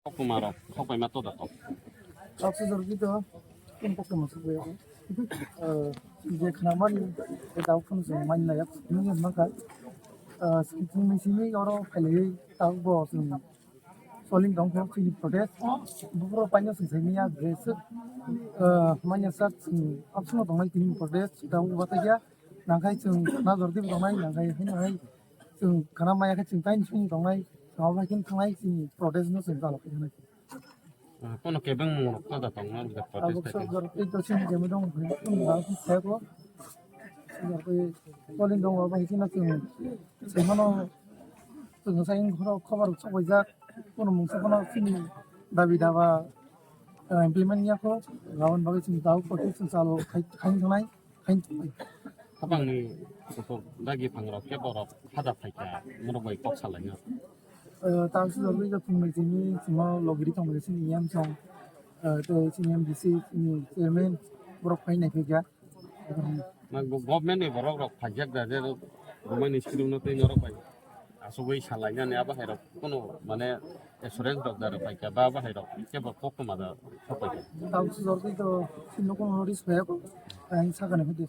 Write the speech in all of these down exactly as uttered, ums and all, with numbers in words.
Koktwma rok sok bai ma to da to. Kok sujor kito, kok koktwma sok bai. Eh, je khna mani, je dao phano chwng mani nai, nini hwnma kha, eh, sini simi oro khailaiwi tao bo chwng soling tong kha chini protest. Buphuru paino chwng sai manya je swk, eh, manya sak chwng absano tongnai tini protest, tao bo tei ya. Nangkhai chwng khna jordi bo tongnai, nangkhai haino hai chwng khna maya khe chwng taini sini tongnai, chwng abo hai khe thangnai chini protest no chwng chalo khainai. Ah, kono kebeng mung rok kada tong na da protest. Abok sok jor tei to chini jemi dong phai chwng da phai ko. Jor tei polin dong abo hai khe chwng chwng mano chwng sai khoro khobar sok bai jak kono mung sok kono chini dabi daba, eh, implement ya ko. Gaon bagwi chwng da protest chwng chalo khai khai thangnai. Hain tongwi. Habangni kutuk dagi phangrok khe borok phada phaikha, borok bai kok salainw. Eh, tang sijagwi je phungni chini simo logiri tongmani chini E M song, eh, tei chini M D C, chini chairman, borok phai naiphaikha. Ma go-, government ni borok rok phaijak da je romani script no tei norok bai. Asugwi salainani abo hai rok kono mane assurance rok da rok paikha ba abo hai rok kebo koktwma da sok paikha. Tang sujor tei to sino kono notice phai ko, ang sakani hudi.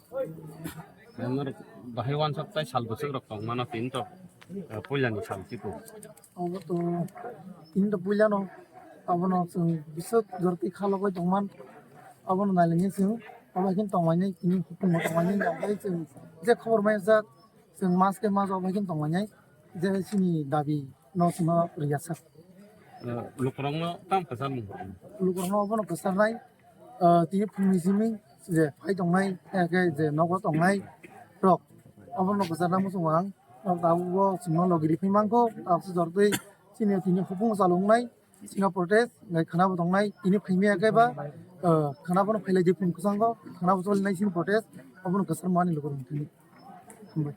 Norok bahai wansok tai sal bwswk rok tong mano tin to, eh, puila ni sal tipo. Abo to tin to puila no, abo no chwng biswk jor tei khalogwi tong man, abo no nailainai chwng, abo hai khe tong mani tini hukumu tong mani, nangkhai chwng je khobor mai jak, chwng mas khe mas abo hai khe tong mani. Je chini dabi no chwngno rwya sak. Eh, lukurokno tamo kwchar mung. Lukurokno obono kwcharnai, eh, tini phungni simi je phai tongnai, hakhe je nogo tongnai rok obono kwcharna muchungo ang. Nok tabukbo chwngno logi riphi mangkho, tabukhe jortwi chini tini hopung chalo wngnai, chini protest, nai khwnabo tongnai, tini phaimaya khe ba, eh, khwnabo no phailai di phung kwchango, khwnabo cholinai chini protest, obono kwchar mani lukurok thani. Hambai.